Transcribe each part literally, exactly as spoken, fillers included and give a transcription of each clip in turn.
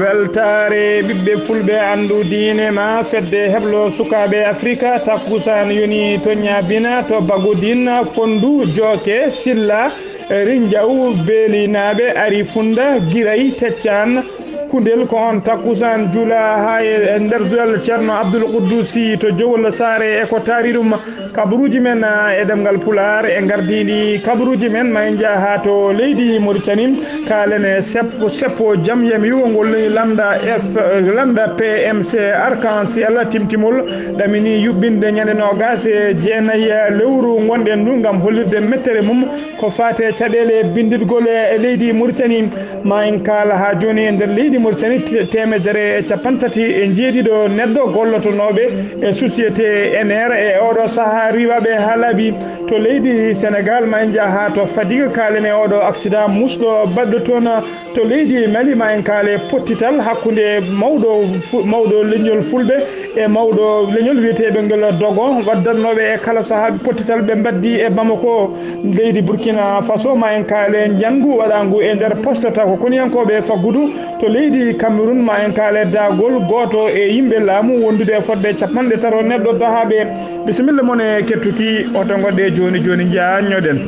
Weltaare ɓiɓɓe fulɓe, anndu diine ma fedde heblo sukaaɓe Afrika. Takkusaan yoni to Ñaabina, to Bagodin, Fonndu, Jooke, Silla, Rinjaw, Beelinaaɓe, Ari Funda, Giray, Teccaan, Kundel. Ko on takkusaan juula haa e nder duɗal Ceerno Abdul Quddusi to Jowol Saare e ko taari ɗum. Kabaruuji men, ah, e ɗemngal Pulaar e ngardiiɗi kabaruuji men, ma en njah haa to leydi Moritani, kaalen e seppo, seppo jam yami wo ngol Lannda F, Lannda P M C Arc-en-Ciel Timtimol ɗamini yuɓɓinde ñande noogas e jeenayi lewru ngonɗen ndu ngam hollirde mettere mum ko faati e caɗeele binnditgol e leydi Moritani. Ma en kaal haa jooni e nder leydi Moritani, te-, teemedere e cappanɗe tati e njeeɗiɗo neɗɗo gollotonooɓe e société Ener e oɗo sahaa riiwaaɓe haa laabi. To leydi Senegal, ma en njah haa to Fatick, kaalen e oɗo accident musɗo baɗɗo toon. To leydi Mali, ma en kaal e pottital hakkunde mawɗo fu-, mawɗo leñol Fulɓe e mawɗo leñol wiyeteeɓe ngel Dogon, waddatnooɓe e kala sahaa pottital ɓe mbaddi e Bamako. Leydi Burkina Faso, ma en kaale njanngu waɗaangu e nder poste taw ko koniyankooɓe faggudu. To leydi Cameroun, ma en kaale daagol gooto e yimɓe laamu wondude e fodde cappanɗe tato neɗɗo dahaaɓe. Bisimilla mon e kettuki oto ngonɗe jooni jooni njaanñoɗen.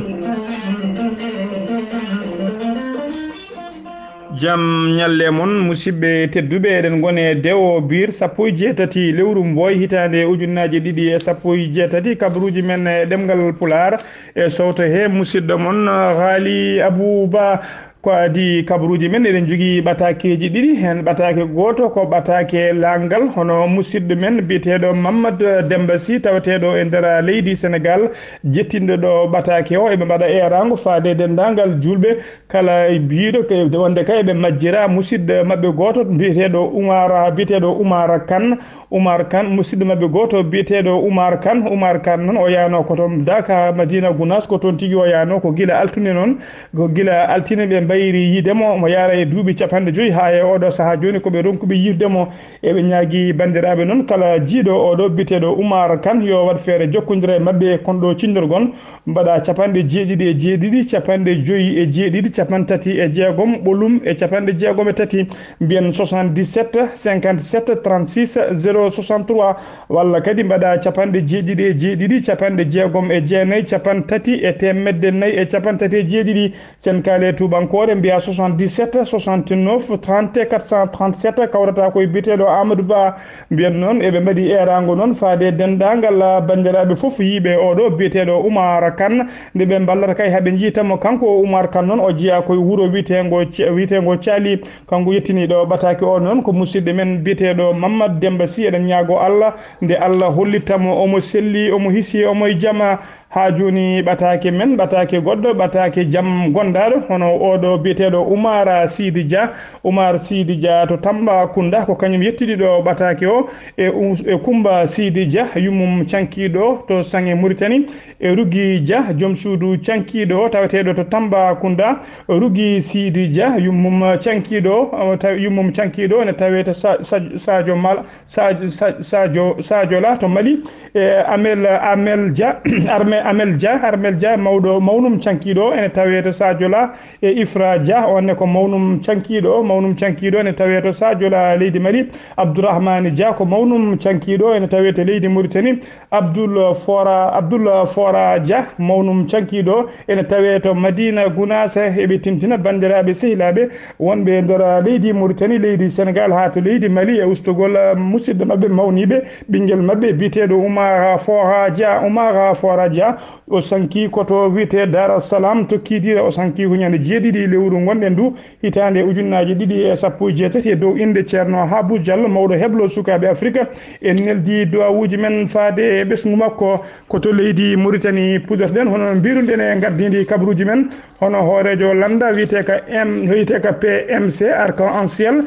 Jam ñalle mon, musidɓe tedduɓe, eɗen ngoni e dewo biir sappo e jeetati lewru Mboy hitaande ujunnaaje ɗiɗi e sappo e jeetati, kabaruuji men e ɗemngal Pulaar e sowto he musidɗo mon, Haali Abuu Ba. Ko adii kabaruuji men, eɗen njogii ɓataakeeji ɗiɗi, heen ɓataake gooto ko ɓataake laaŋgal, hono musidɗo men biyeteeɗo Mammad Demba Sy, taweteeɗo e nder leydi Senegal, jettinɗo ɗo ɓataake o. Eɓe mbaɗa eeraango faade e denndaangal juulɓe kala, biyɗo ke, wonde kay ɓe majjira musidɗo maɓɓe gooto biyeteeɗo Umar, biyeteeɗo Umar Kan. Umar Kan, musidɗo maɓɓe gooto biyeteeɗo Umar Kan. Umar Kan noon, o yaano ko toon Daaka, Madina Gunaas, ko toon tigi o yaano, ko gila altine noon, ko gila altine ɓe mbayri yiide mo, mo yaara e duuɓi cappanɗe joyi, haa e oɗo sahaa jooni ko ɓe ronkuɓe yiide mo. Eɓe ñaagi banndiraaɓe noon, kala jiiɗo oɗo biyeteeɗo Umar Kan, yo waɗ feere jokkondira e maɓɓe, kon ɗo cinndorgon. Mbaɗa cappanɗe jeeɗiɗi e jeeɗiɗi, cappanɗe joyi e jeeɗiɗi, cappanɗe tati e jeegom, ɓolum e cappanɗe jeegom e tati, mbiyen soixante-dix-sept cinquante-sept trente-six zéro soixante-trois, walla kadi mbaɗa cappanɗe jeeɗiɗi e jeeɗiɗi, cappanɗe jeegom e jeenayi, cappanɗe tati e teemedde nayi e cappanɗe tati e jeeɗiɗi. Cen kaale tuubankoore mbiya soixante-dix-sept soixante-neuf trente quatre cent trente-sept, kawrata koye biyeteeɗo Amadou Ba. Mbiyen noon, eɓe mbaɗi eeraango noon faade e denndaangal banndiraaɓe fof yiiɓe oɗo biyeteeɗo Umar Kan, nde ɓe mballata kay haa ɓe njiita mo. Kanko o Umar Kan noon, o jeyaa koye wuro wiyeteengo Ce-, wiyeteengo Caali. Kanko yettiniiɗo ɓataake o noon ko musidɗo men biyeteeɗo Mammad Demba Sy. Eɗen ñaago Allah nde Allah hollitta mo omo selli, omo hisi, omo e jama. Haa jooni ɓataake men, ɓataake goɗɗo, ɓataake jam gondaaɗo, hono oɗo biyeteeɗo Umar Sidi Dia. Umar Sidi Dia to Tambacounda, ko kañum yettidi ɗo ɓataake o, e U-, e Kumba Sidi Dia, yummum cankiiɗo to Saŋe Muritani, e Rugi Dia, joom suudu cankiiɗo taweteeɗo to Tambacounda, Rugi Sidi Dia, yummum cankiiɗo, taw-, yummum cankiiɗo ene tawee to Sa-, Sa-, Sadio Mal-, Sa-, Sa-, Sadio, Sadio La to Mali, e Amel, Amel Dia, Arme-, Amel Dia, Armel Dia, mawɗo, mawnum cankiiɗo, ene tawee to Sadio La, e Ifra Dia, on ne ko mawnum cankiiɗo, mawnum cankiiɗo, ene tawee to Sadio La, leydi Mali, Abdourahmane Dia, ko mawnum cankiiɗo, ene tawee to leydi Mauritanie, Abdoul Fora, Abdoul Fora Dia, mawnum cankiiɗo, ene tawee to Madina Gounass. Eɓe tintina banndiraaɓe sehilaaɓe wonɓe e nder leydi Mauritanie, leydi Sénégal, haa to leydi Mali, e ustugol, eh, musidɗo maɓɓe mawniiɓe, ɓinngel maɓɓe biyeteeɗo Oumar Fora Dia. Oumar Fora Dia, o sankii ko to wiyetee Dar es Salaam to Kidira. O sankii ko ñande jeeɗiɗi lewru ngonɗen ndu, hitaande ujunnaaji ɗiɗi e sappo e jeetati, e dow innde Ceerno Habu Diallo, mawɗo heblo sukaaɓe Afrika. En neldi duwawuuji men faade e ɓesngu makko. Ko to leydi Mauritanie puɗɗorɗen, hono no mbiruɗen e ngardiindi kabaruuji men, hono hooreejo lannda wiyetee ka M, wiyetee ka P M C Arc-en-Ciel.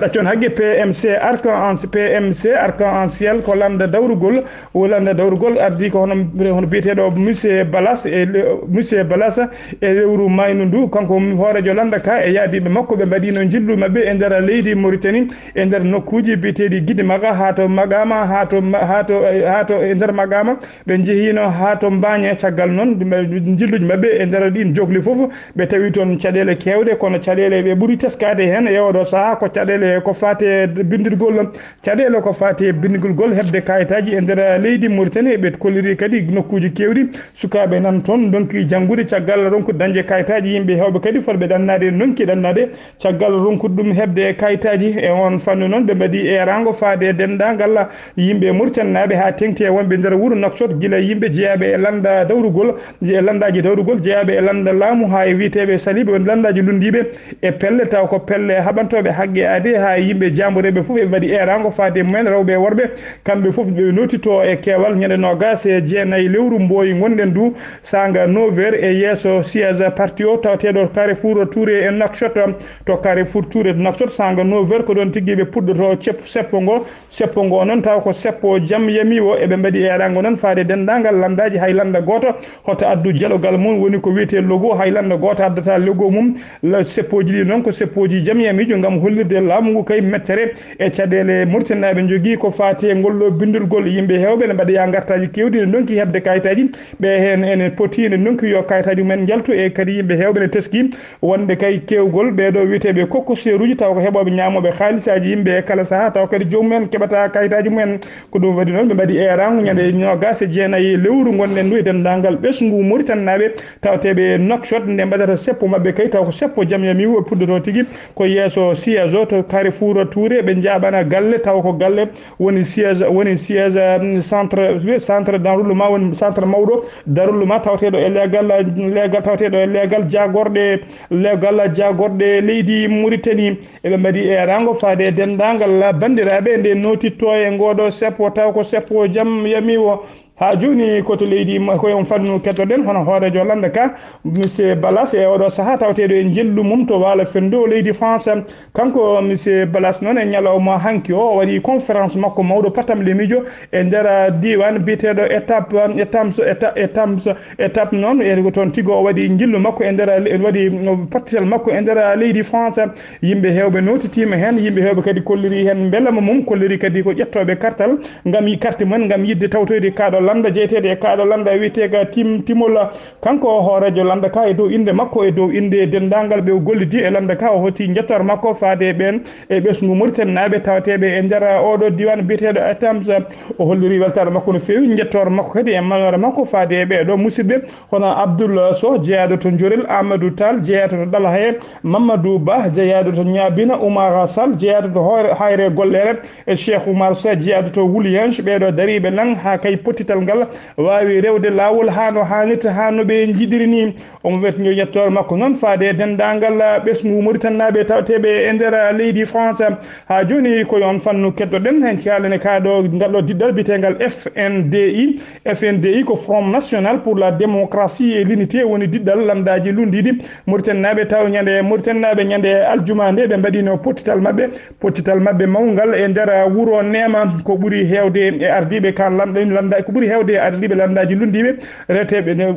Ɗaccon hakke, P M C Arc-en-, P M C Arc-en-Ciel ko lannda dawrugol, o lannda dawrugol ardii ko hono, hono biyeteeɗo Monsieur Balas e le-, Monsieur Balas e lewru maynu ndu, kanko hooreejo lannda ka e yaadiiɓe makko, ɓe mbaɗiino njillu maɓɓe e nder leydi Mauritanie, e nder nokkuuji biyeteeɗi Gidi Maga, haa to Magama, haa to Ma-, haa to, haa to e nder Magama, ɓe njehiino haa to Mbaña. Caggal noon, ɓe mbaɗi njilluuji maɓɓe e nder ɗiin jokli fof, ɓe tawi toon caɗeele keewɗe, kono caɗeele ɓe ɓuri teskaade heen e oɗo sahaa ko caɗeele ko faati e bindirgol. Caɗeele ko faati e binndugol heɓde kayitaaji e nder leydi Mauritanie, ɓe kolliri kadi nokkuuji keewɗi. Sukaaɓe nan toon ndonki janngude caggal ronkude dañde kayitaaji. Yimɓe heewɓe kadi fotɓe ɗannaade, ndonki ɗannaade caggal ronkude ɗum heɓde kayitaaji. E oon fannu noon, ɓe mbaɗi eeraango faade e denndaangal yimɓe Mauritanie naaɓe haa teŋti e wonɓe nder wuro Nouakchott, gila yimɓe jeyaaɓe e lannda dawrugol, e lanndaaji dawrugol, jeyaaɓe e lannda laamu, haa e wiyeteeɓe saliiɓe, woni lanndaaji lunndiiɓe, e pelle, taw ko pelle haɓantooɓe haqqe aadee, haa e yimɓe jaambureeɓe fof, ɓe mbaɗi eeraango faade e mumen, rewɓe e worɓe, kamɓe fof ɓe nootitoo e keewal. Ñande noogaas e jeenayi lewru mbooyi ngonɗen ndu, saanga neuf heures, e yeeso siège parti o, tawateeɗo Carrefour Touré e Nouakchott. To Carrefour Touré Nouakchott, saanga neuf heures, ko ɗoon tigi ɓe puɗɗotoo cep-, seppo ngo. Seppo ngo noon, taw ko seppo jam yami o, eɓe mbaɗi eeraango noon faade denndaangal lanndaaji, hay lannda gooto hoto addu jeɗogal mum, woni ko wiyetee logo, hay lannda gooto addata logo mum. La seppooji ɗi noon ko seppooji jam yamiijo ngam hollirde laamu ngu kay mettere e caɗeele Mauritanie naaɓe njogii ko faati e ngol ɗo binndurgol. Yimɓe heewɓe ne mbaɗoya ngartaaji keewɗi, ne ndonki heɓde kayitaaji. Ɓe heen ene poti, ne ndonki yo kayitaaji mumen njaltu, e kadi yimɓe heewɓe ne teskii wonde kay keewgol ɓee ɗo wiyeteeɓe kokkoseeruuji, taw ko heɓooɓe ñaamooɓe haalisaaji yimɓe e kala sahaa, taw kadi joomum en keɓata kayitaaji mumen. Ko ɗum waɗi noon, ɓe mbaɗi eeraango ñande noogaas e jeenayi lewru ngonɗen ndu e denndaangal ɓesngu Mauritanie naaɓe tawateeɓe e Nouakchott, nde mbaɗata seppo maɓɓe kay, taw ko seppo jam yami o, puɗɗotoo tigi ko yeeso siège o to Carrefour Touré, ɓe njaaɓana galle, taw ko galle woni siège, woni siège, mm, centre, centre d'enrôlement, woni centre mawɗo d'enrôlement tawateeɗo e leegal, leegal tawateeɗo e leegal jaagorɗe, leegal jaagorɗe leydi Mauritanie. Eɓe mbaɗi eeraango faade e denndaangal banndiraaɓe nde nootitto e ngooɗo seppo, taw ko seppo jam yami o. Haa jooni ko to leydi ma-, ko e on fannu kettoɗen, hono hooreejo lannda ka, Monsieur Balas, e oɗo sahaa tawateeɗo e njillu mum to Waalo Fenndo leydi France. Kanko Monsieur Balas noon e ñalawma hanki o, o waɗi conférence makko mawɗo patam lemiijo e nder diiwaan biyeteeɗo Étape, Étape, Étape, Étape, Étape noon, e ko toon tigi o waɗi njillu makko e nder, waɗi pottital makko e nder leydi France. Yimɓe heewɓe nootitiima heen, yimɓe heewɓe kadi kolliri heen mbelama mum, kolliri kadi ko ƴettooɓe kartal ngam yi-, karte mumen ngam yiɗde tawtoyde kaaɗo lannda, jeyeteeɗo e kaaɗo lannda wiyetee ga Tim Timola. Kanko o hooreejo lannda ka e dow innde makko, e dow innde denndaangal ɓe o gollidi e lannda ka, o hooti njettoor makko faade e ɓeen e ɓesngu Mauritanie naaɓe tawateeɓe e nder oɗo diiwaan biyeteeɗo Étape. O holliri weltaare makko no feewi, njettoor makko kadi e manoore makko faade e ɓee ɗo musidɓe, hono Abdoul Sow, jeyaaɗo to Njorel, Amadou Tall, jeyaaɗo to Ɗalhaye, Mamadou Ba, jeyaaɗo to Ñaabina, Oumar Sall, jeyaaɗo to Hoore-, Hayre Gollere, e Cheikh Oumar Sow, jeyaaɗo to Wouliange. Ɓee ɗo dariiɓe lan haa kay pottital ngal waawi rewde laawol haa no haanirta, haa no ɓe njiɗiri ni. Omo wetnoo yettoore makko noon faade e denndaangal ɓesngu Mauritanie naaɓe tawateeɓe e nder leydi France. Haa jooni ko e on fannu kettoɗen, heen kaalane kaa ɗo ngal ɗo diɗɗal biyeteengal F N D I. F N D I ko Front National pour la Démocratie et l'Unité, woni diɗɗal lanndaaji lunndiiɗi Mauritanie naaɓe. Taw ñande Mauritanie naaɓe ñande aljuma nde ɓe mbaɗino pottital maɓɓe, pottital maɓɓe mawngal e nder wuro Neema. Ko ɓuri heewde e ardiiɓe ka lannda-, lannda-, ko ɓuri heewde e ardiiɓe lanndaaji lunndiiɓe reteeɓe ne,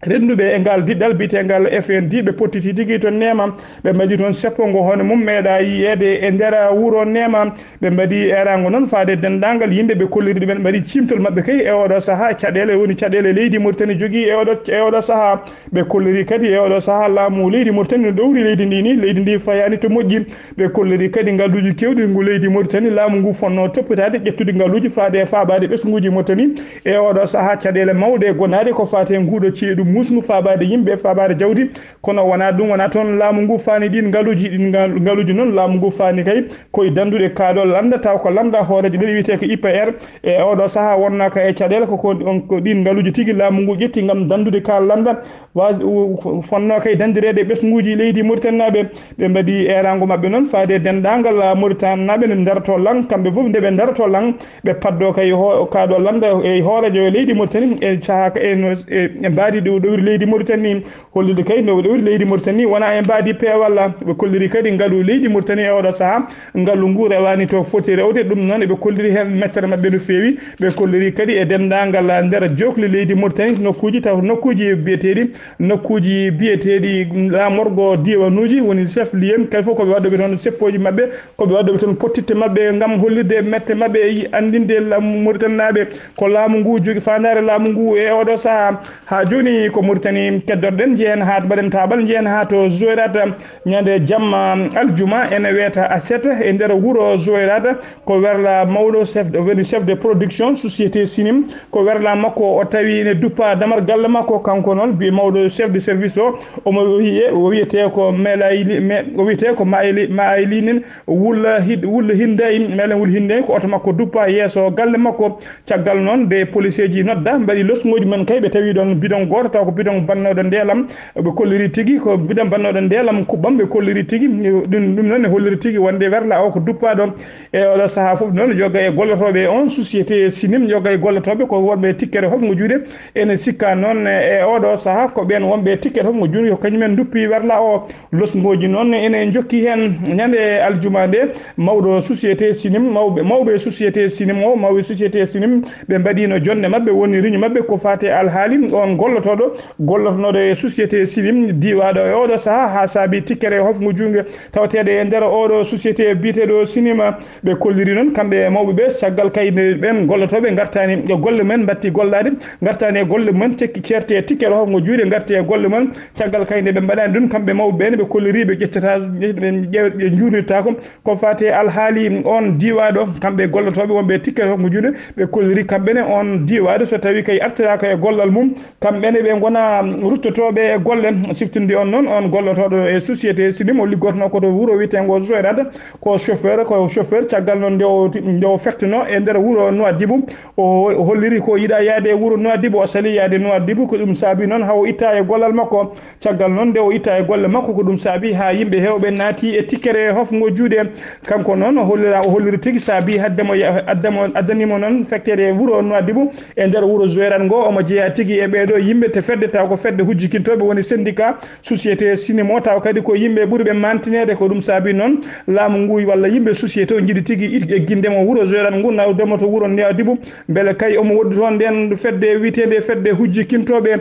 rennduɓe e ngal diɗɗal biyeteengal F N D, ɓe pottiti tigi to Neema. Ɓe mbaɗi toon seppo ngo hono mum meeɗaa yiyeede e nder wuro Neema. Ɓe mbaɗi eeraango noon faade denndaangal yimɓe, ɓe kolliri ɗumen, mbaɗi ciimtol maɓɓe kay e oɗo sahaa. Caɗeele woni caɗeele leydi Mauritanie jogii e oɗo, e oɗo sahaa. Ɓe kolliri kadi e oɗo sahaa laamu leydi Mauritanie no ɗowri leydi ndi ni, leydi ndi fayaani to moƴƴi. Ɓe kolliri kadi ngaluuji keewɗi ngu leydi Mauritanie laamu ngu fotnoo toppitaade, ƴettude ngaluuji faade e faabaade ɓesnguuji Mauritanie. E oɗo sahaa caɗeele mawɗe gonaaɗe ko faati e nguuɗo ceeɗu muusngu faabaade yimɓe, faabaade jawdi. Kono wonaa ɗum, wonaa toon laamu ngu faani ɗiin ngaluuji. Ɗiin ngal-, ngaluuji noon laamu ngu faani kay ko e danndude kaaɗo lannda, taw ko lannda hooreejo leydi wiyetee ko I P R. E oɗo sahaa wonnaaka e caɗeele, ko, ko, on, ko ɗiin ngaluuji tigi laamu ngu ƴetti ngam danndude ka lannda. Wa- u- u- fonnoo kay danndireede ɓesnguuji leydi Mauritanie naaɓe. Ɓe mbaɗi eeraango maɓɓe noon faade e denndaangal Mauritanie naaɓe nde ndaroto lan, kamɓe fof nde ɓe ndaroto lan, ɓe paddoo kay ho- kaaɗo lannda e hooreejo leydi Mauritanie e sahaa ka- e no- e- e mbaadi ɗo ɗowri leydi Mauritanie ni. Hollude kay no ɗowri leydi Mauritanie wonaa e mbaadi peewal. Ɓe kolliri kadi ngalu leydi Mauritanie e oɗo sahaa. Ngalu ngu rewaani to foti rewde, ɗum noon eɓe kolliri heen mettere maɓɓe no feewi. Ɓe kolliri kadi e denndaangal nder jookli leydi Mauritanie, nokkuuji taw nokkuuji biyeteeɗi, nokkuuji biyeteeɗi laamorgo diiwanuuji, woni chef lieu, kadi fof ko ɓe waɗooɓe toon seppooji maɓɓe, ko ɓe waɗooɓe toon pottitte maɓɓe ngam hollirde mette maɓɓe, e anndinde laamu Mauritanie naaɓe ko laamu ngu jogi faandaare laamu ngu e oɗo sahaa. Haa jooni ko Mauritanie keddorɗen, njehen haa mbaɗen taaɓal, njehen haa to Zouérate. Ñande jamma aljuma ene weeta aset e nder wuro Zouérate, ko werla mawɗo chef de, woni chef de production société Sinim. Ko werla makko o tawi ene duppa damar galle makko, kanko noon bi mawɗo chef de service o, omo wiye, o wiyete ko Melayli, me, o wiyete ko Maayli, Maaylinin Wulla Hid-, Wulla Hinday, Melen Wulla Hinday, ko oto makko duppa yeeso galle makko. Caggal noon, nde poliseeji nodda, mbaɗi losngooji mum kay, ɓe tawi ɗoon bidon gooto, taw ko bidon bannooɗo ndeelam. Ɓe kolliri tigi ko bidon bannooɗo ndeelam kuɓɓam, ɓe kolliri tigi. Ɗum, ɗum noon ne holliri tigi wonde werla o ko duppaaɗo. E oɗo sahaa fof noon, yoga e gollotooɓe e on société Sinim, yoga e gollotooɓe ko wonɓe tikkere hofngo juuɗe. Ene sikka noon e oɗo sahaa ko ɓeen wonɓe tikkere hofngo juuɗe, ko kañumen nduppi werla o. Losngooji noon ene njokki heen. Ñande aljuma nde, mawɗo société Sinim, mawɓe, mawɓe société Sinim o, mawɓe société Sinim, ɓe mbaɗiino jonnde maɓɓe, woni riñu maɓɓe ko faati e alhaali on gollotooɗo, gollotonooɗo e société Sinim, diiwaaɗo e oɗo sahaa, haa saabi tikkere hofngo juuɗe tawateeɗe e nder oɗo société biyeteeɗo Sinima. Ɓe kolliri noon kamɓe e mawɓe ɓe, caggal kay nde ɓeen gollotooɓe ngartaani e golle mumen, mbatti gollaade, ngartaani e golle mumen, cekki ceerte e tikkere hofngo juuɗe, ngarti e golle mumen. Caggal kay nde ɓe mbaɗaani ɗum, kamɓe mawɓe ɓe ne ɓe kolliri ɓe ƴettata, ɓe ƴeew-, ɓe njuurnirtaako. Ko faati e alhaali on diiwaaɗo, kamɓe gollotooɓe wonɓe e tikkere hofngo juuɗe, ɓe kolliri kamɓe ne on diiwaaɗo so tawi kay artiraaka e gollal mum, kamɓe ne ɓe ngona ruttotooɓe e golle. Siftinde on noon, on gollotooɗo e société Sinim o liggotonoo ko to wuro wiyeteengo Zouérate, ko chauffeur, ko chauffeur. Caggal noon nde o, nde o fettuno e nder wuro Nouadhibou, o, o holliri ko yiɗa yaade e wuro Nouadhibou, o sali yaade Nouadhibou, ko ɗum saabi noon hawo itta e gollal makko. Caggal noon nde o itta e golle makko, ko ɗum saabi haa yimɓe heewɓe naati e tikkere hofngo juuɗe. Kanko noon o hollira, o holliri tigi saabi hadde mo ya-, adda mo, addani mo noon feccere e wuro Nouadhibou e nder wuro Zouérate ngo. Omo jeyaa tigi e ɓeeɗo yimɓe te fedde, taw ko fedde hujjikintooɓe woni syndicat société Sinimo, taw kadi ko yimɓe ɓuri ɓe mantineede. Ko ɗum saabi noon laamu ngu walla yimɓe société o njiɗi tigi it-, egginde mo wuro Zouérate ngu, nawde mo to wuro Nouadhibou, mbele kay omo woɗɗi toon nden fedde wiyeteende fedde hujjikintooɓe.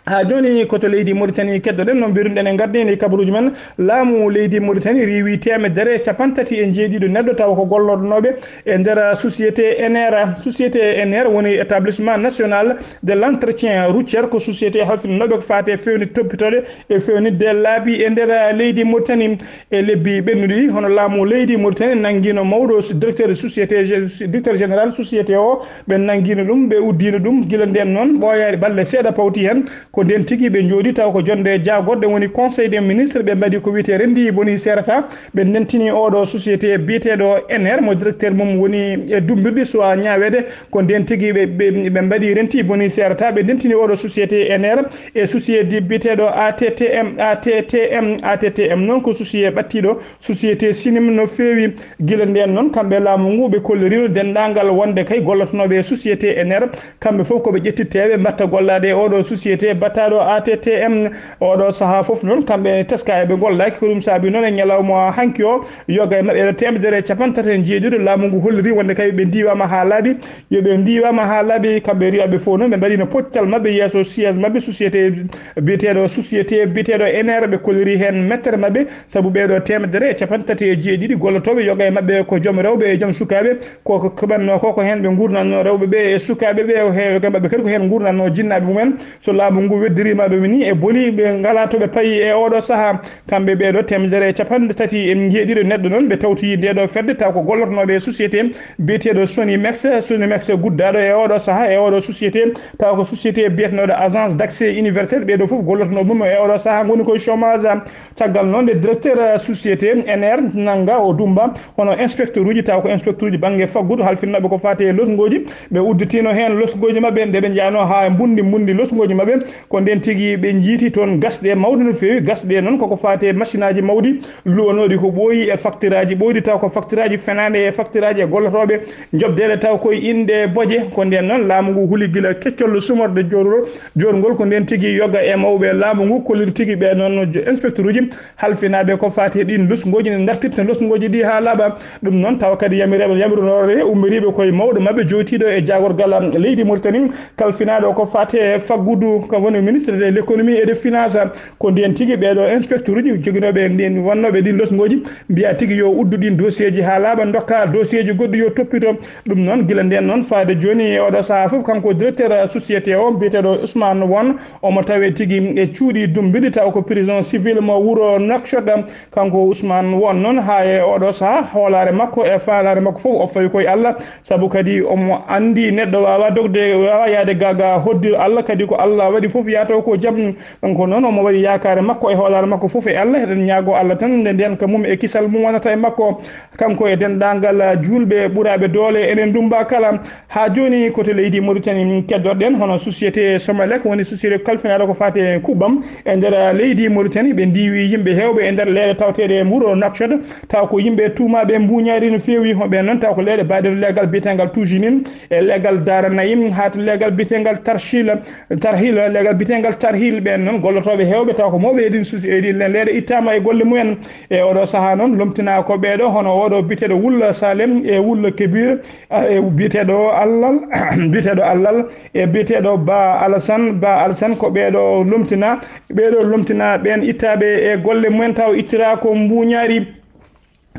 Haa jooni ko to leydi Mauritanie keddoɗen, no mbiruɗen e ngardiini kabaruuji men. Laamu leydi Mauritanie riiwi teemedere e capanɗe tati e jeeɗiɗo neɗɗo tawa ko gollodnooɓe e nder société ENR. Société ENR woni établissement national de l'entretien routier, ko société halfinooɓe ko faati e feewni toppitooɗe e feewnitde laabi e nder leydi Mauritanie. E lebbi ɓennuɗi ɗi, hono laamu leydi Mauritanie nanngiino mawɗo s-, directeur société, directeur général société o, ɓe nanngiino ɗum, ɓe uddiino ɗum. Gila ndeen noon, ɓooyaani balɗe seeɗa pawti heen. Ko ndeen tigi ɓe njooɗi taw ko jonnde jaagorɗe woni Conseil des ministres, ɓe mbaɗi ko wiyetee renndi bonii seerata. Ɓe ndentini oɗo société biyeteeɗo ENR mo directeur mum woni e dummbirɗi suwaa ñaaweede. Ko ndeen tigi ɓe, ɓe, ɓe mbaɗi renti bonii seerata, ɓe ndentini oɗo société ENR e société biyeteeɗo ATTM, ATTM, ATTM noon ko société ɓattiiɗo société Sinim no feewi. Gila ndeen noon, kamɓe laamu ngu, ɓe kolliriino denndaangal wonde kay gollotonooɓe e société ENR, kamɓe fof ko ɓe ƴettitteeɓe mbaɗta gollaade e oɗo société battaaɗo ATTM. Oɗo sahaa fof noon, kamɓe ene teska eɓe ngollaaki. Ko ɗum saabi noon e ñalawma hanki o, yoga e maɓɓe ene teemedere e capanɗe tati e jeeɗiɗo, laamu ngu holliri wonde kay ɓe ndiiwaama haa laaɓi. Yo ɓe ndiiwaama haa laaɓi, kamɓe rewɓe fof noon, ɓe mbaɗiino poccal maɓɓe yeeso siège maɓɓe société biyeteeɗo, société biyeteeɗo ENR, ɓe kolliri heen mettere maɓɓe. Sabu ɓeeɗo teemedere e capanɗe tati e jeeɗiɗi gollotooɓe, yoga e maɓɓe ko joom rewɓe e joom sukaaɓe, ko, ko keɓatnoo ko, ko heen ɓe nguurnatnoo rewɓe ɓe e sukaaɓe ɓe, o heewi ko maɓɓe kadi ko heen nguurnatnoo jinnaaɓe mumen. So laamu ngu weddiriima ɓe woni e boni, ɓe ngalaa to ɓe payi e oɗo sahaa. Kamɓe ɓeeɗo teemedere e capanɗe tati e jeeɗiɗo neɗɗo noon, ɓe tawtoyi ndeeɗo fedde, taw ko gollotnooɓe e société biyeteeɗo Sonimex, Sonimex guddaaɗo e oɗo sahaa e oɗo société, taw ko société biyetenooɗo Agence d'accès universel, ɓeeɗo fof gollotonoo mum e oɗo sahaa ngoni koye chômage. Caggal noon, nde directeur, eh, société ENR nannga o dummba, hono inspecteur uji, taw ko inspecteur uji bannge faggudu halfinnooɓe ko faati e losngooji, ɓe udditiino heen losngooji maɓɓe, nde ɓe njahnoo haa mbunndi, mbunndi losngooji maɓɓe, Ko ndeen tigi ɓe njiiti toon gasɗe mawɗe no feewi. Gasɗe noon koko faati e machine aji mawɗi luwanooɗi ko ɓooyi, e facture aji ɓooyɗi, taw ko facture aji fenaande, e facture aji e gollotooɓe njoɓdeele taw koye innde boje. Ko ndeen noon laamu ngu huli gila keccol sumorde joorol, joorngol. Ko ndeen tigi yoga e mawɓe laamu ngu kolliri tigi ɓe noon inspecteur uji halfinaaɓe ko faati e ɗiin losngooji, ne ndartirta losngooji ɗi haa laaɓa. Ɗum noon tawa kadi yamireeɓe, yamiroore ummiriiɓe koye mawɗo maɓɓe jootiiɗo e jaagorgal leydi Mauritanie, kalfinaaɗo ko faati e faggudu, ko woni ministre de l'économie et de finance. Ko ndeen tigi ɓeeɗo inspecteur uji joginooɓe ndin, wonnooɓe ɗin losngooji, mbiya tigi yo uddu ɗin dossier ji haa laaɓa, ndokka dossier ji goɗɗi yo toppito. Ɗum noon, gila ndeen noon faade jooni e oɗo sahaa fof, kanko directeur société o, biyeteeɗo Ousmane Won, omo tawe tigi e cuuɗi Dummbidi, taw ko prison civil mo wuro Nouakchott. Kanko Ousmane Won noon, haa e oɗo sahaa, hoolaare makko e faalaare makko fof, o fawi koye Allah, sabu kadi omo anndi neɗɗo waawa dogde, waawa yahde ga, ga hoddir Allah, kadi ko Allah waɗi fof yahata ko jam. Kanko noon, omo waɗi yaakaare makko e hoolaare makko fof e Allah. Eɗen ñaagoo Allah tan nde ndeenka mum e kisal mum wonata e makko, kanko e denndaangal juulɓe ɓuraaɓe doole enen ndummba kala. Haa jooni, ko to leydi Mauritanie min keddorɗen, hono société Somelec, woni société kalfinaaɗo ko faati e kuɓɓam e nder leydi Mauritanie. Ɓe ndiiwi yimɓe heewɓe e nder leeɗe tawteeɗe e wuro Nouakchott, taw ko yimɓe tuumaaɓe mbuuñaari no feewi. Hoɓe noon taw ko leeɗe baɗe leegal biyeteengal Toujinin, e leegal Dara Naim, haa to leegal biyeteengal Tarchil, Tarhil, leegal biyeteengal Tarhil. Ɓeen noon gollotooɓe heewɓe taw ko mawɓe e ɗin susi, e ɗin leeɗe ittaama e golle mumen. E oɗo sahaa noon lomtinaa ko ɓeeɗo, hono oɗo biyeteeɗo Wulla Salem e Wulla Kebir, a, e biyeteeɗo Allal, biyeteeɗo Allal, e biyeteeɗo Ba Alassane, Ba Alassane, ko ɓeeɗo lomtinaa, ɓeeɗo lomtinaa ɓeen ittaaɓe e golle mumen taw ittiraa ko mbuuñaari.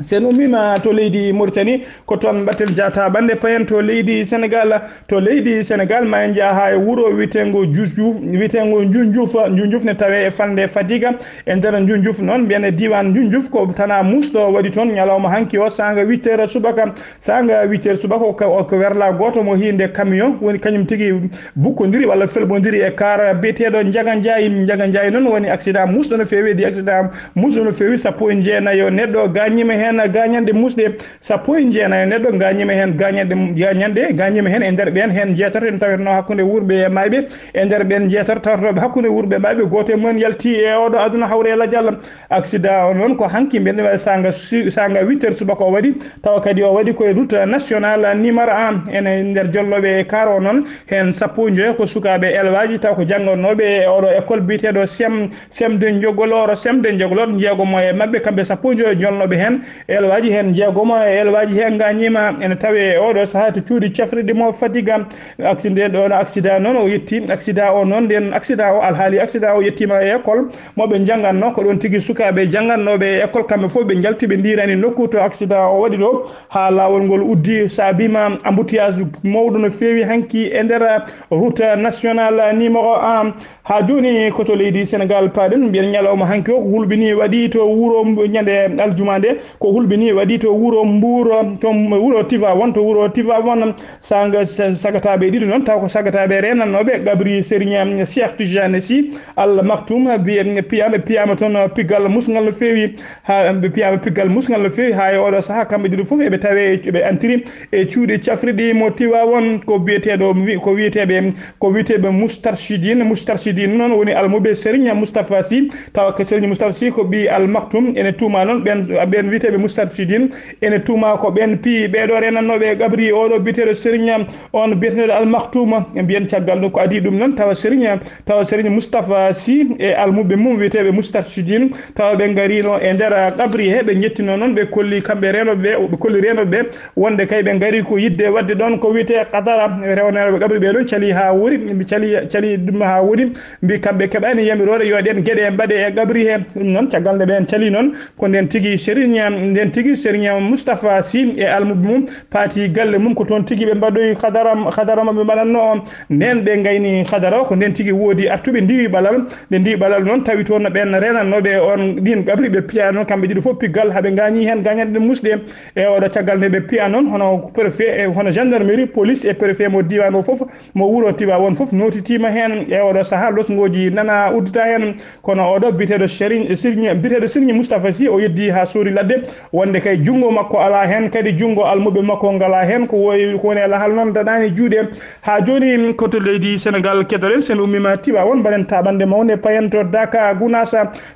So en ummiima to leydi Mauritanie, ko toon mbaɗten jaataaɓande payen to leydi Sénégal. To leydi Sénégal, ma en njah haa e wuro wiyeteengo Juuf, wiyeteengo Njunjuuf. Njunjuuf ne tawee e falnde Fadiga. E nder Njunjuuf noon, mbiyen e diiwaan Njunjuuf, ko tanaa musɗo waɗi toon ñalawma hanki o, saanga huit heures subaka. Saanga huit heures subaka, o ka-, o ko werla gooto mo hiinde camion, woni kañum tigi bukkondiri walla felɓondiri e kaar biyeteeɗo Njaga Njaay. Njaga Njaay noon woni accident musɗo no feewi, di accident musɗo no feewi, sappo e jeenayo neɗɗo gaañiima heen gaañanɗe musɗe, sappo e jeenayo neɗɗo gaañiima heen gaañanɗe, gaañanɗe, gaañiima heen e nder ɓeen heen jeetato en tawetnoo hakkunde wuurɓe e maayɓe, e nder ɓeen jeetato tawetnooɓe hakkunde wuurɓe e maayɓe, gooto e mumen yalti e oɗo aduna hawre e lajal. Accident o noon ko hanki mbiyen waɗi saanga su-, saanga huit heures subaka o waɗi, tawa kadi o waɗi koye route nationale numéro un. Ene nder jollooɓe e kaar o noon, heen sappo e joyo ko sukaaɓe elwaaji, taw ko janngannooɓe e oɗo école biyeteeɗo sem, sem de Njogoloor, sem de Njogoloor, jeegomo e maɓɓe, kamɓe sappo e joyo jolnooɓe heen elwaaji, heen jeegomo e elwaaji heen ngaañiima, ene tawee e oɗo sahaa to cuuɗi cafrirɗi mo Fadiga. Accident ɗo, accident noon o yetti, accident o noon, nden accident o, alhaali accident o yettiima e école mo ɓe njanngatnoo, ko ɗoon tigi sukaaɓe janngannooɓe e école, kamɓe fof ɓe njalti, ɓe ndiirani nokku to accident o waɗi ɗo, haa laawol ngol uddi, saabiima embouteillage mawɗo no feewi hanki e nder route nationale numéro un. Haa jooni ko to leydi Sénégal paaɗen, mbiyen ñalawma hanki o ko hulɓinii waɗi to wuro Mbu-, ñande aljuma nde, ko hulɓinii waɗi to wuro Mbuur, to wuro Tivaouane, to wuro Tivaouane. Saanga sa-, sagataaɓe ɗiɗo noon, taw ko sagataaɓe reenannooɓe qabri Serigne Cheikh Tidiane Sy Al Maktoum, biye-, piyaama, piyaama toon piggal musngal no feewi, haa ɓe piyaama piggal musngal no feewi, haa e oɗo sahaa kamɓe ɗiɗo fof eɓe tawee, eɓe antiri e cuuɗi cafriɗi mo Tivaouane, ko biyeteeɗo, ko wiyeteeɓe, ko wiyeteeɓe Moustarchidine. Moustarchidine noon woni almuɓe Serigne Moustapha Sy, tawa ko Serigne Moustapha Sy ko ɓii Al Maktoum. Ene tuuma noon ɓeen, ɓeen wiyeteeɓe Moustarchidine, ene tuuma ko ɓeen piyi ɓeeɗo reenannooɓe e qabri oɗo biyeteeɗo Serigne on biyeteeɗo Al Maktoum. Mbiyen caggal ɗum ko adii ɗum noon, tawa Serigne, tawa Serigne Moustapha Sy e almuɓe mum wiyeteeɓe Moustarchidine, tawa ɓe ngariino e nder qabri he, ɓe njettinoo noon, ɓe kolli kamɓe reenooɓe ɓe, ɓe kolli reenooɓe ɓe wonde kay ɓe ngari ko yiɗde waɗde ɗoon ko wiyetee qadara. Rewnooɓe qabri ɓe ɗoon calii haa wuuri, mbi calii, calii ɗum haa wuuri, mbi kamɓe keɓaani yamiroore yo ɗeen geɗe mbaɗe e qabri he. Ɗum noon, caggal nde ɓeen calii noon, ko ndeen tigi Serigne, ndeen tigi Serigne Moustapha Sy e almuɓe mum paati galle mum, ko toon tigi ɓe mbaɗoyi hadara, hadara mo ɓe mbaɗatnoo o. Ndeen ɓe ngayni hadara o, ko ndeen tigi woodi artuɓe ndiiwi ɓalal. Ɓe ndiiwi ɓalal noon, tawi toon no ɓeen reenannooɓe on ɗiin qabri, ɓe piya noon kamɓe ɗiɗo fof piggal, haa ɓe ngaañi heen gaañanɗe musɗe. E oɗo caggal nde ɓe piya noon, hono préfet e hono gendarmerie, police e préfet mo diiwaan o fof, mo wuro Tivaouane fof nootitiima heen. E oɗo sahaa, losngooji nana uddita heen. Kono oɗo biyeteeɗo Serigne, Serigne, biyeteeɗo Serigne Moustapha Sy, o yeddi haa suuri ladde, wonde kay junngo makko alaa heen, kadi junngo almuɓɓe makko ngalaa heen. Ko woyi, ko woni e lahal noon daɗaani juuɗe. Haa jooni ko to leydi Senegaal kedoɗen, so en ummiima Tiwaawoon, mbaɗen taaɓannde mawnde payen to Daaka Gunaas,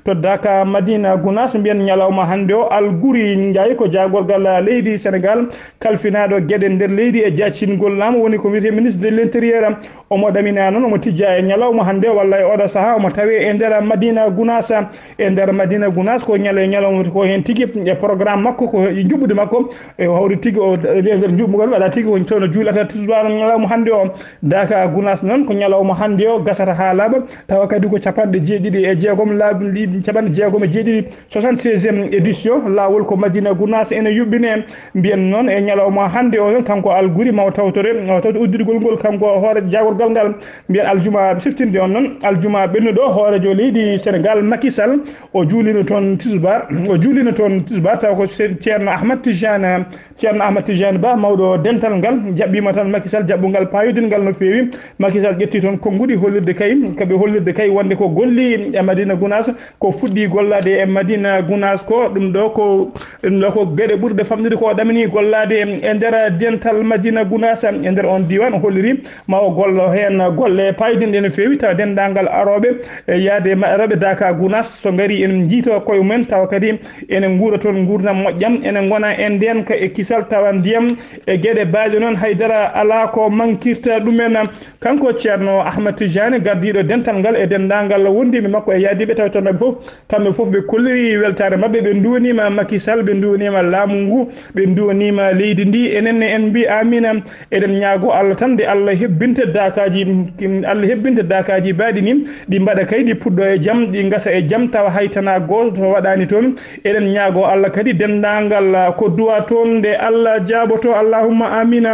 to Daaka Madina Gunaas, mbiyen ñalawma hannde o Alguri Njaay ko jaagorgal leydi Senegaal, kalfinaaɗo geɗe nder leydi e jaccingol laamu, woni ko wiyetee ministre de l'intérieur. Omo ɗamina noon, omo tijja e ñalawma hannde o walla e oɗo sahaa, omo tawee e nder Madina Gunaas. E nder Madina Gunaas ko ñale ñalawma ko heen tigi e programme makko, ko e njuɓɓudi makko, e o hawri tigi o e nder njuɓɓugol waɗa tigi woni toon o juulata tisbaar ñalawma hannde o. Daaka Gunaas noon ko ñalawma hannde o gasata haa laaɓa, tawa kadi ko capanɗe jeeɗiɗi e jeegom laabi, capanɗe jeegom e jeeɗiɗi, soixante-seizième édition. Laawol ko Madina Gunaas ene yuɓɓine. Mbiyen noon e ñalawma hannde o noon, kanko Alguri maw tawtore, maw tawto udditgol ngol, kanko hoore jaagorgal ngal. Mbiyen aljuma siftinde on noon, aljuma ɓennuɗo, hooreejo leydi Senegaal Macky Sall, o juulino toon tisbaar, o juulino toon tisbaar, taw ko se-, Ceerno Ahmad Tijaan, Ceerno Ahmad Tijaan Ba, mawɗo dental ngal, jaɓɓiima tan Macky Sall jaɓɓungal paayodingal no feewi. Macky Sall ƴetti toon konnguɗi hollirde kay, kaɓe hollirde kay wonde ko golli e Madina Gunaas, ko fuɗɗi gollaade e Madina Gunaas ko, ɗum ɗo ko, ɗum ɗo ko geɗe ɓurɗe famɗude ko ɗamini gollaade e nder dental Madina Gunaas, e nder on diiwaan, o holliri ma o gollo heen golle paydinɗe no feewi, tawa denndaangal arooɓe, e yahde ma-, rewɓe Daaka Gunaas, so ngari en njiito koye mumen, tawa kadi ene nguura toon nguurndam moƴƴam, ene ngona e ndeenka e kisal, tawa ndiyam e geɗe baaɗe noon, haydara alaa ko mankirta ɗumen. Kanko Ceerno Ahmad Tijaani, gardiiɗo dental ngal e denndaangal wondiiɓe makko e yaadiiɓe, tawa toon maɓɓe fof, kamɓe fof ɓe kolliri weltaare maɓɓe, ɓe nduwaniima Macky Sall, ɓe nduwaniima laamu ngu, ɓe nduwaniima leydi ndi. Enen ne en mbii aamiin, eɗen ñaago Allah tan nde Allah hebbinta daakaaji, Allah hebbinta daakaaji baaɗi ni, ɗi mbaɗa kay, ɗi puɗɗo e jam, ɗi ngasa e jam, tawa hay tanaa gooto waɗaani toon. Eɗen ñaago Allah kadi denndaangal ko duwa toon nde Allah jaaboto, allahumma aamiin.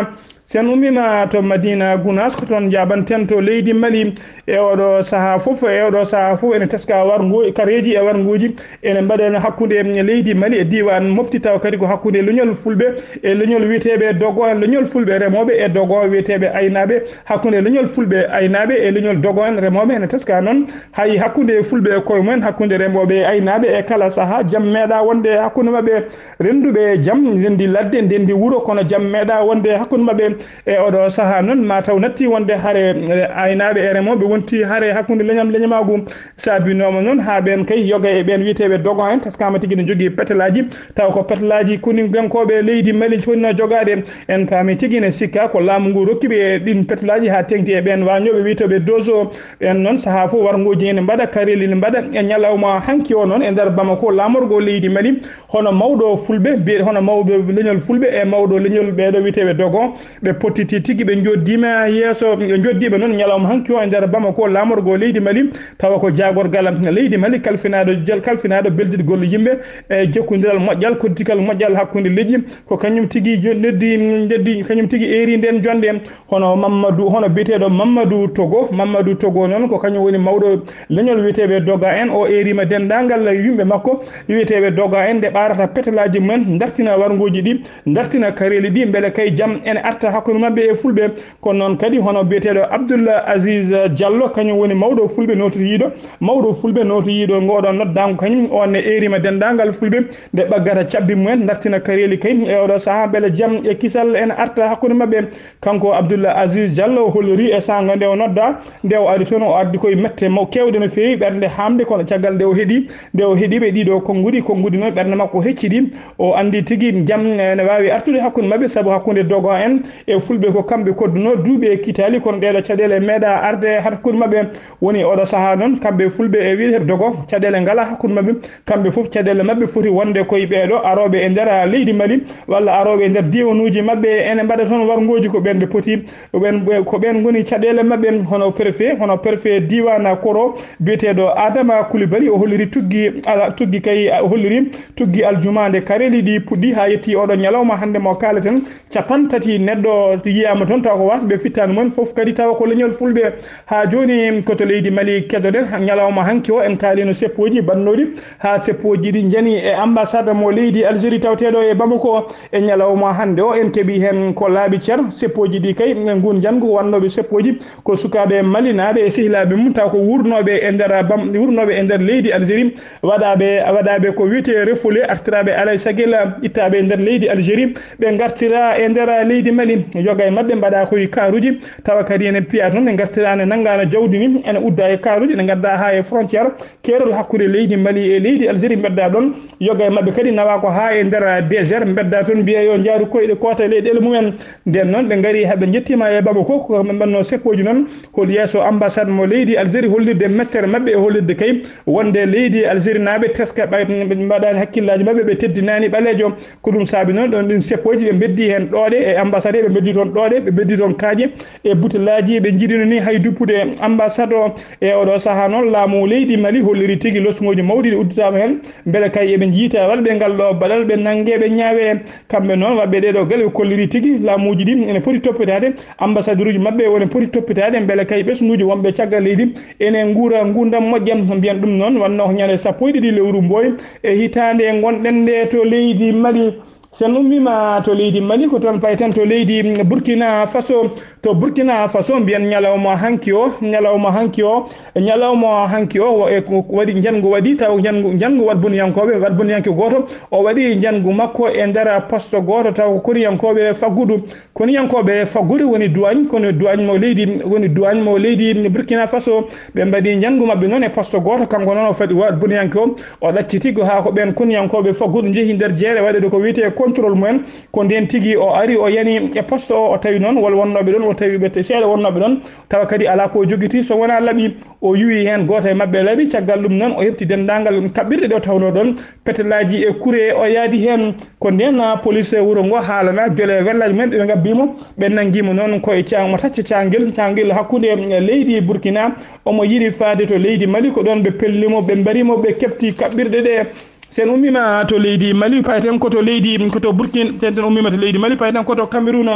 So en ummiima to Madina Gunaas, ko toon njaabanten to leydi Mali. E oɗo sahaa fof, e oɗo sahaa fof ene teska warngo-, kareeji e warngooji ene mbaɗa hakkunde leydi Mali e diiwaan Mopti, tawa kadi ko hakkunde leñol Fulɓe e leñol wiyeteeɓe Dogo en, leñol Fulɓe remooɓe e Dogo wiyeteeɓe aynaaɓe, hakkunde leñol Fulɓe aynaaɓe e leñol Dogo en remooɓe ene teska noon. Hay hakkunde Fulɓe e koye mumen, hakkunde remooɓe e aynaaɓe e kala sahaa, jam meeɗa wonde hakkunde maɓɓe. Rennduɓe jam, ndenndi ladde, ndenndi wuro, kono jam meeɗa wonde hakkunde maɓɓe. E oɗo sahaa noon, ma taw natti wonde hare, e, aynaaɓe e remooɓe wonti hare hakkunde leñam leñamaagu. Saabinooma noon haa ɓeen kay yoga e ɓeen wiyeteeɓe Dogo en, taskaama tigi ne jogii petelaaji, taw ko petelaaji konigankooɓe leydi Mali fotnoo jogaade. En paami tigi ne sikka ko laamu ngu rokki ɓe e ɗiin petelaaji haa teŋti e ɓeen waañooɓe wiyetooɓe Dozo. Ɓeen noon sahaa fof warngooji ene mbaɗa, kareeli ne mbaɗa. E ñalawma hanki o noon e nder Bamako, laamorgo leydi Mali, hono mawɗo Fulɓe, mbiye-, hono mawɗo leñol Fulɓe e mawɗo leñol ɓeeɗo wiyeteeɓe Dogo, ɓe pottiti tigi, ɓe njoddiima yeeso, ɓe njoddiima noon ñalawma hanki o e nder Bamako, laamorgo leydi Mali, tawa ko jaagorgal leydi Mali, kalfinaaɗo jal-, kalfinaaɗo beldiɗgol yimɓe e jokkondiral moƴƴal, koddigal moƴƴal hakkunde leƴƴi, ko kañum tigi jo-, noddi, noddi, kañum tigi eeri ndeen jonnde. Hono Mamadou, hono biyeteeɗo Mamadou Togo. Mamadou Togo noon ko kañum woni mawɗo leñol wiyeteeɓe Doga en. O eeriima denndaangal yimɓe makko wiyeteeɓe Doga en nde ɓaarata petelaaji mumen, ndartina warngooji ɗi, ndartina kareeli ɗi, mbele kay jam ene arta hakkunde maɓɓe e Fulɓe. Kono noon kadi hono biyeteeɗo Abdoul Aziz Diallo, kañum woni mawɗo Fulɓe nootoyiiɗo, mawɗo Fulɓe nootoyiiɗo ngooɗoo noddaango, kañum on ne eeriima denndaangal Fulɓe nde ɓaggata cabbi mumen, ndartina kareeli kay e oɗo sahaa mbele jam e kisal ene arta hakkunde maɓɓe. Kanko Abdoul Aziz Diallo o holliri e saanga nde o nodda, nde o ari toon, o addi koye mette maw-, keewɗe no feewi, ɓernde haamde, kono caggal nde o heɗi, nde o heɗi ɓe ɗiɗo konnguɗi, konnguɗi noon ɓernde makko heccidi. O anndi tigi jam ene waawi artude hakkunde maɓɓe, sabu hakkunde Dogo en e Fulɓe ko kamɓe koddunoo duuɓi e kitaali, kono ɗeeɗo caɗeele meeɗa arde hakkunde maɓɓe. Woni oɗo sahaa noon, kamɓe Fulɓe e wiyete Dogo, caɗeele ngalaa hakkunde maɓɓe. Kamɓe fof caɗeele maɓɓe foti wonde koye ɓeeɗo arooɓe e nder leydi Mali walla arooɓe e nder diiwanuuji maɓɓe, ene mbaɗa toon warngooji, ko ɓeen ɓe poti, ko ɓeen, ko ɓeen ngoni caɗeele maɓɓe. Hono préfet, hono préfet diiwaan Koro biyeteeɗo Adama Coulibaly, o holliri tuggi, ala, tuggi kay, o holliri tuggi aljumaande kareeli ɗi puɗɗi haa yetti oɗo ñalawma hannde mo kaaleten, capanɗe tati neɗɗo o yiyaama toon, tawa ko waasɓe fittaandu mumen fof kadi, tawa ko leñol fulɓe. Haa jooni ko to leydi Mali kedoɗen. Ñalawma hanki o, en kaalino seppooji bannooɗi, haa seppooji ɗi njani e ambassade mo leydi Algérie tawteeɗo e Bamako. E ñalawma hannde o, en keɓi heen ko laaɓi cer. Seppooji ɗi kay, nguun njanngu wannooɓe seppooji ko sukaaɓe malinaaɓe e sehilaaɓe mum, taw ko wuurnooɓe e nder bam-, wuurnooɓe e nder leydi Algérie, waɗaaɓe, waɗaaɓe ko wiyetee refoulé, artiraaɓe alaa e sagel, ittaaɓe e nder leydi Algérie, ɓe ngartira e nder leydi Mali. Yoga e maɓɓe mbaɗa koye kaaruuji, tawa kadi ene piya toon, ɓe ngartira, ne nanngaano jawdi ni, ene udda e kaaruuji, ene ngadda haa e frontière, keerol hakkunde leydi Mali e leydi Algérie mbedda ɗoon. Yoga e maɓɓe kadi nawa ko haa e nder désert, mbedda toon, mbiya yo njaaru koyɗe koota e leyɗeele mumen. Nden noon, ɓe ngari haa ɓe njettiima e Bamako, ko kamɓe mbaɗnoo seppooji noon, hol yeeso ambassade mo leydi Algérie hollirde mettere maɓɓe e hollirde kay wonde leydi Algérie naaɓe teska ɓay, ɓe mbaɗaani hakkillaaji maɓɓe, ɓe teddinaani ɓaleejo. Ko ɗum saabi noon ɗoon ɗin seppooji, ɓe mbeddi heen ɗooɗe e ambassade, ɓe mbeddi toon ɗooɗe, ɓe mbeddi toon kaaƴe e butelaaji, ɓe njiɗino ni hay duppude ambassade o. E oɗo sahaa noon, laamu leydi Mali holliri tigi losŋooji mawɗi ɗi udditaama heen, mbele kay eɓe njiyta waɗɓe ngal ɗo baɗal, ɓe nannge, ɓe ñaawe. Kamɓe noon, waɗɓe ɗee ɗoo geɗe, ɓe kolliri tigi laamuuji ɗi ene poti toppitaade, ambassaderuuji maɓɓe wone poti toppitaade, mbele kay ɓesnguuji wonɓe caggal leydi ene nguura nguurndam moƴƴam. Mbiyen ɗum noon, wannoo ko ñande sappo e ɗiɗi lewru Mbooy e hitaande ngonɗen nde to leydi Mali. So en ummiima to leydi Mali, ko toon payten to leydi Burkina Faso. To Burkina Faso, mbiyen ñalawma hanki o, ñalawma hanki o, ñalawma hanki o, wa-, e ko waɗi njanngu waɗi, taw njanngu, njanngu waɗboniyankooɓe, waɗboniyanke gooto, o waɗi njanngu makko e nder poste gooto, taw ko koniyankooɓe faggudu. Koniyankooɓe faggudu woni duwaañ, kono duwaañ mo leydi, woni duwaañ mo leydi Burkina Faso. Ɓe mbaɗi njanngu maɓɓe noon e poste gooto, kanko noon o faɗi waɗboniyanke o, o ɗacciti ko haa ko ɓeen koniyankooɓe faggudu njehi nder jeere waɗude ko wiyetee contrôle mumen. Ko ndeen tigi o ari, o yani e poste o, o tawi noon wol wonnooɓe ɗoon, o tawi ɓe te-, seeɗa wonnooɓe ɗoon, tawa kadi alaa ko o jogitii so wonaa laɓi. O yuwi heen gooto e maɓɓe laɓi, caggal ɗum noon o heɓti denndaangal kaɓɓirɗe ɗe o tawnoo ɗoon, petelaaji e kure, o yaadi heen. Ko ndeen, ah, police wuro ngo haalana jole wellaaji mumen, ɓe ngabbii mo, ɓe nanngii mo noon ko e ca-, mo tacca caangel, caangel hakkunde, eh, leydi Burkina. Omo yiɗi faade to leydi Mali, ko ɗoon ɓe pelli mo, ɓe mbari mo, ɓe keɓti kaɓɓirɗe ɗe. So en ummiima to leydi Mali, payaten ko to leydi, ko to Burkina, so en ummiima to leydi Mali, payaten ko to Cameroun,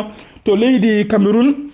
to leydi Cameroun.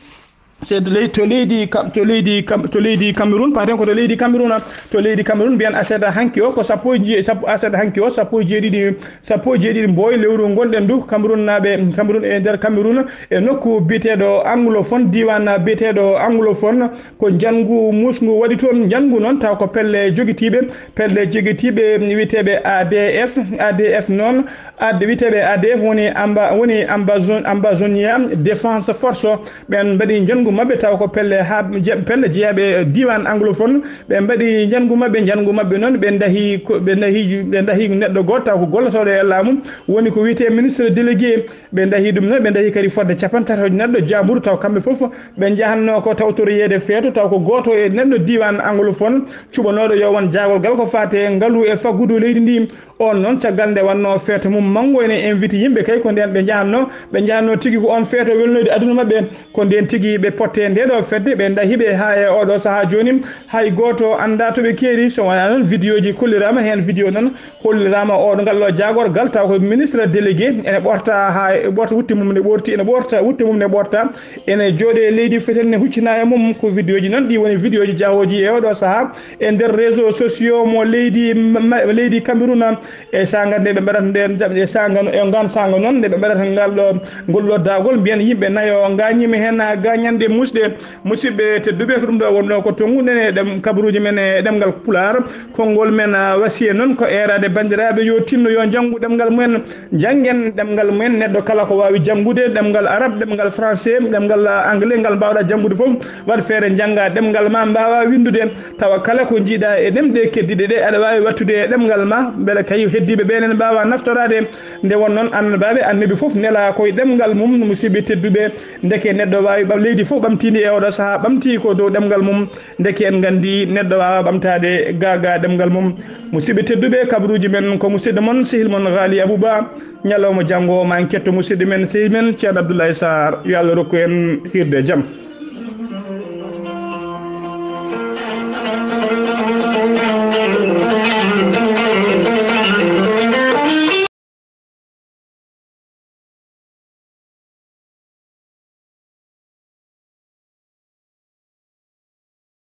So en ley-, to leydi Cam-, to leydi Cam-, to leydi Cameroun, payaten ko to leydi Cameroun, to leydi Cameroun, mbiyen aset hanki o ko sappo e je-, sappo, aset hanki o sappo e jeeɗiɗi, sappo e jeeɗiɗi Mbooy lewru ngonɗen ndu. Cameroun naaɓe, Cameroun, e nder Cameroun, e nokku biyeteeɗo Anglophone, diiwaan biyeteeɗo Anglophone, ko njanngu muusngu waɗi toon. Njanngu noon taw ko pelle jogitiiɓe, pelle jogitiiɓe wiyeteeɓe A D F, A D F noon, ad-, wiyeteeɓe A D F woni amba-, woni Ambazo-, Ambazonia Défense Force. Ɓeen mbaɗi njanngu maɓɓe taw ko pelle haa je-, pelle jeyaaɓe diiwaan Anglophone. Ɓe mbaɗi njanngu maɓɓe, njanngu maɓɓe noon ɓe ndahi ko, ɓe ndahi, ɓe ndahi neɗɗo gooto taw ko gollotooɗo e laamu, woni ko wiyetee ministre délégué. Ɓe ndahi ɗum noon, ɓe ndahi kadi fodde capanɗe tati neɗɗo jaamburu, taw kamɓe fof ɓe njahatnoo ko tawtoroyeede feeto, taw ko gooto e neɗɗo diiwaan Anglophone cuɓanooɗo yo won jaagorgal ko faati e ngalu e faggudu leydi ndi. On noon, caggal nde wannoo feeto mum manngo, ene invite yimɓe kay, ko ndeen ɓe njahatnoo, ɓe njahatnoo tigi ko on feeto welnoyde aduna maɓɓe. Ko ndeen tigi ɓe potte ndee ɗoo fedde, ɓe ndahi ɓe haa e oo ɗoo sahaa jooni, hay gooto anndaa to ɓe keeri, so wonaa noon vidéo ji kolliraama heen, vidéo noon holliraama oo, ngal ɗoo jaagorgal, taw ko ministre délégué, ene ɓorta haa e ɓorta wutte mum ne ɓorti, ene ɓorta wutte mum ne ɓorta, ene jooɗee leydi feten ne huccina e mum. Ko vidéo ji noon, ɗi woni vidéo ji jahooji e oo ɗoo sahaa e nder réseau sociaux mo leydi ma-, leydi Cameroun. E saanga nde ɓe mbaɗata nden, e saanga no, e ngaan saanga noon nde ɓe mbaɗata ngal ɗo, ngol ɗo dawgol, mbiyen yimɓe nayo ngaañiima heen gaañanɗe muusɗe. Musidɓe tedduɓe, ko ɗum ɗo wonnoo ko tonnguɗen e ɗem-, kabaruuji men e ɗemngal Pulaar. Konngol men, ah, wasiya noon ko eeraade banndiraaɓe yo tinno, yo njanngu ɗemngal mumen, njanngen ɗemngal mumen. Neɗɗo kala ko waawi janngude ɗemngal Arab, ɗemngal Français, ɗemngal, ah, Anglais, ngal mbaawɗaa janngude fof, waɗ feere njanngaa ɗemngal ma, mbaawaa winndude. Tawa kala ko njiiɗaa e ɗemɗe keddiiɗe ɗe, aɗa waawi waɗtude e ɗemngal ma, mbele kay heddiiɓe ɓeen ene mbaawa naftoraade. Nde won noon, annabaaɓe, annabi fof nelaa ko e ɗemngal mum. Musidɓe tedduɓe, ndeke neɗɗo waawi ɓam-, leydi fof ɓamtiindi e oɗo sahaa ɓamtii ko dow ɗemngal mum. Ndeke en nganndi neɗɗo waawaa ɓamtaade gaa gaa ɗemngal mum. Musidɓe tedduɓe, kabaruuji men ko musidɗo mon, sehil mon Ghali Abou Ba. Ñalawma janngo ma en ketto musidɗo men, sehil men Ceerno Abdoulaye Sarr. Yo Allah rokku en hiirde e jam.